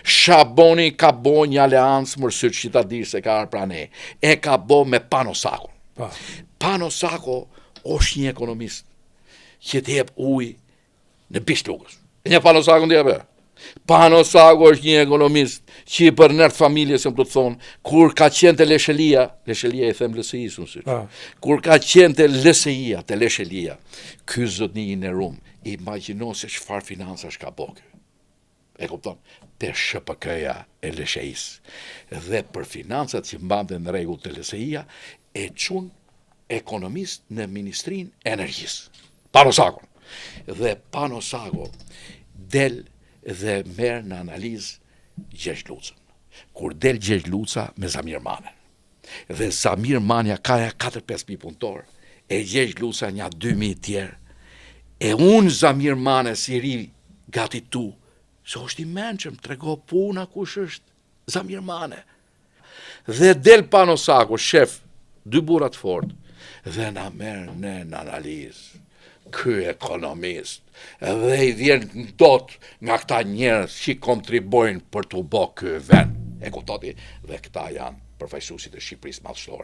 Shaboni ka bo një aleancë mërsy që ta dish se ka ardhur pra ne. E ka bo me Pano Sako. Po. Pano Sako është një ekonomist që të jep ujë në bisht lugës. E një Pano Sako në jep. Pano Sako është një ekonomist që i për nërë të familjes, jam të të thonë, kur ka qenë te LSI-ja, LSI-ja i them LSI-së unë syq, Po. kur ka qenë te LSI-ja, te LSI-ja, ky zotni i nderum, imagjino se çfarë financash ka bo ky. E kupton? Te SHPK-ja e LSI-s. Dhe për financat që mbante në rregull te LSI-ja, e çun ekonomist në Ministrinë e Energjisë. Pano Sakon. Dhe Pano Sako del dhe merr në analizë Gjergj Lucën. Kur del Gjergj Luca me Zamir Manen. Dhe Zamir Manja ka ja 4-5 mijë punëtor, e Gjergj Luca nja 2 mijë tjerë. E unë Zamir Mane si ri gati tu, se është i mençëm, trego puna kush është Zamir Mane. Dhe del Pano Sako, shef, dy burra të fortë, dhe na merr ne në analizë. Ky ekonomist, dhe i vjen ndot nga këta njerëz që kontribuojnë për të bo ky vend. E kuptoti? Dhe këta janë përfaqësuesit e Shqipërisë madhështore.